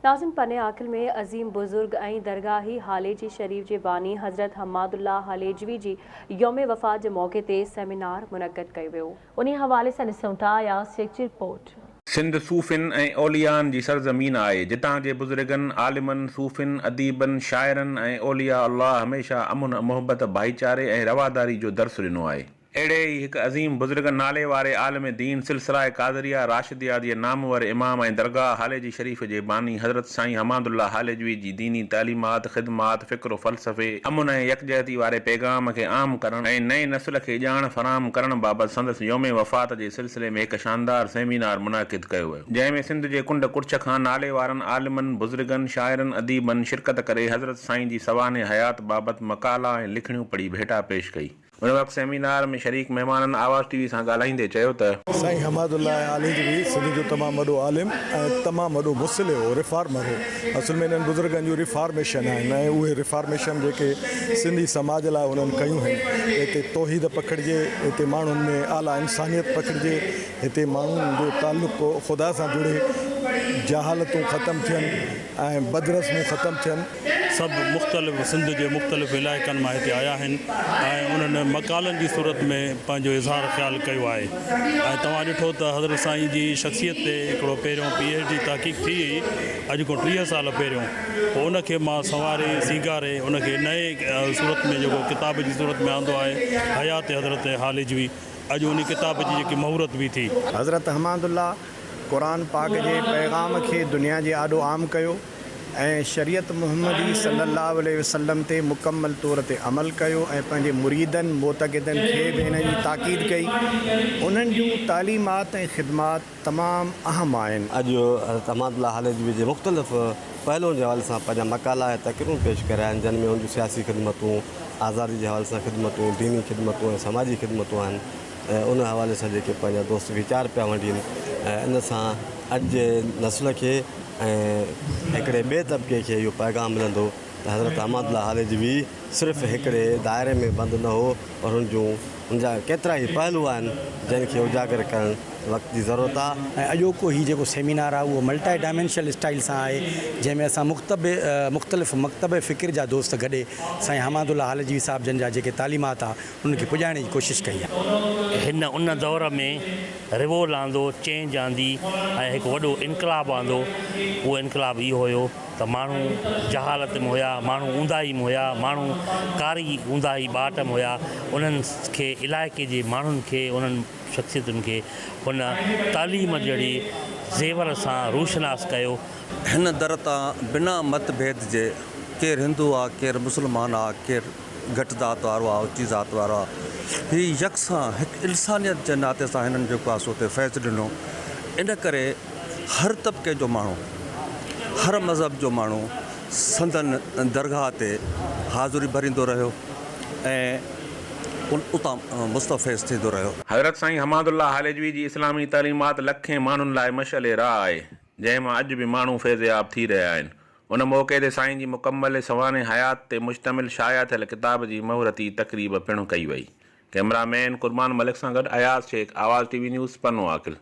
ناظم پني عاقل ۾ عظيم بزرگ ۽ درگاهي هاليجي شريف جي باني حضرت حماد الله هاليجوي جي يوم وفات جي موقعي تي سيمينار منعقد ڪيو ويو. انهي حوالي سان ڏسون ٿا اياز شيخ جي رپورٽ. سنڌ صوفين ۽ اوليائن جي سرزمين آهي، جتان جي بزرگن، عالمن، صوفين، اديبن، شاعرن ۽ اولياء الله هميشه امن، محبت، ڀائيچاري ۽ رواداري جو درس ڏنو آهي. اهڙي ئي هڪ عظيم بزرگ نالي واري عالم دين، سلسله قادريه راشديه جي نامور امام ۽ درگاهه هاليجي شريف جي باني حضرت سائين حماد الله هاليجوي جي ديني تعليمات، خدمات، فڪر و فلسفي، امن ۽ يڪجهتي واري پيغام کي عام ڪرڻ ۽ نئين نسل کي ڄاڻ فراهم ڪرڻ بابت سندس يوم وفات جي سلسلي ۾ هڪ شاندار سيمينار منعقد ڪيو ويو. جنهن ۾ سنڌ جي ڪنڊ ڪڙڇ کان نالي وارن عالمن، بزرگن، شاعرن، اديبن شرڪت ڪري حضرت سائين جي سوانح حيات بابت مقالا ۽ لکڻيون پڙهي ڀيٽا پيش ڪئي. ان وقت سيمينار ۾ شريڪ مهمانن آواز ٽي وي سان ڳالهائيندي چيو ته. سائين حماد الله عاليجوي سنڌ جو تمام وڏو عالم ۽ تمام وڏو مصلح هو، ريفارمر هو. اصل ۾ انهن بزرگن جون ريفارميشن آهن ۽ اهي ريفارميشن جيڪي سنڌي سماج لاء هنن ڪيون هن ته هتي توحيد پکڙجي، هتي ماڻهن ۾ اعليٰ انسانيت پکڙجي، هتي ماڻهن جو تعلق خدا سان جڙي، جهالتون ختم ٿين ۽ بدرسمون ختم ٿين. سڀ مختلف سنڌ جي مختلف علائقن مان هتي آيا آهن ۽ انهن مقالن جي صورت ۾ پنهنجو اظهار خيال ڪيو آهي ۽ توهان ڏٺو ته حضرت سائين جي شخصيت تي هڪڙو پهريون پي ايڇ ڊي تحقيق ٿي هئي اڄ کان 30 سال پهريون پوء ان کي مان سنواري سينگاري ان کي نئين صورت ۾ جيڪو ڪتاب جي صورت ۾ آندو آهي حيات حضرت هاليجوي اڄ انهي ڪتاب جي جيڪي مهورت به ٿي. حضرت حماد الله قرآن پاڪ جي پيغام کي دنيا جي آڏو عام ڪيو ۽ شريعت محمدي صلي الله عليه وسلم تي مڪمل طور تي عمل ڪيو ۽ پنهنجي مريدن، معتقدن، کي به ان جي تاڪيد ڪئي. انهن جون تعليمات ۽ خدمات تمام اهم آهن. اڄ حضرت حماد الله هاليجوي جي مختلف پهلوئن جي حوالي سان پنهنجا مقالا ۽ تقريرون پيش ڪريا آهن، جن ۾ هن جون سياسي خدمتون، آزادي جي حوالي سان خدمتون، ديني خدمتون ۽ سماجي خدمتون آهن ۽ ان حوالي سان جيڪي پنهنجا دوست ويچار پيا ونڊين ۽ ان سان اڄ جي نسل کي ۽ هڪڙي ٻئي طبقي کي اهو پيغام ملندو ته حضرت احمد الله هاليجوي صرف هڪڙي دائري ۾ بند نه هو پر هن جون هن جا ڪيترا ئي پهلو آهن جن کي اجاگر ڪرڻ وقت جي ضرورت آ. ۽ اڄوڪو هي جيڪو سيمينار آهي اهو ملٽائي ڊائمينشل اسٽائيل سان آهي جنهن ۾ اسان مختب مختلف مڪتب فڪر جا دوست گڏي سائين حماد الله هاليجوي صاحب جن جا جيڪي تعليمات آ انهن کي پڄائڻ جي ڪوشش ڪئي آهي. هن ان دور ۾ ريوول آندو، چينج آندي ۽ هڪ وڏو انقلاب آندو. اهو انقلاب اهو هيو ته ماڻهو جهالت ۾ هيا، ماڻهو اونداهي ۾ هيا، ماڻهو ڪاري اونداهي ٻاٽ ۾ هيا، انهن کي علائقي جي ماڻهن کي انهن شخصيتن کي هن تعليم جهڙي زيور سان روشناس ڪيو. هن در تان بنا مت ڀيد جي ڪير هندو آ ڪير مسلمان آ ڪير گهٽ ذات وارو آ اچي ذات وارو آ هي يڪسان هڪ انسانيت جي ناتي سان هنن جيڪو آ سو اتي فيض ڏنو ان ڪري هر طبقي جو ماڻهو هر مذهب جو ماڻهو سندن درگاهه تي حاضري ڀريندو رهيو ۽ اتان مستفيض ٿيندو رهيو. حضرت سائين حماد الله هاليجوي جي اسلامي تعليمات لکين ماڻهن لاء مشعل راهه آهي، جنهن مان اڄ به ماڻهو فيضياب ٿي رهيا آهن. ان موقعي تي سائين جي مڪمل سوانح حيات تي مشتمل شايع ٿيل ڪتاب جي مهورتي تقريب پڻ ڪئي وئي. ڪئميرا مين قربان ملڪ سان گڏ اياز شيخ، آواز ٽي وي نيوز، پنو عاقل.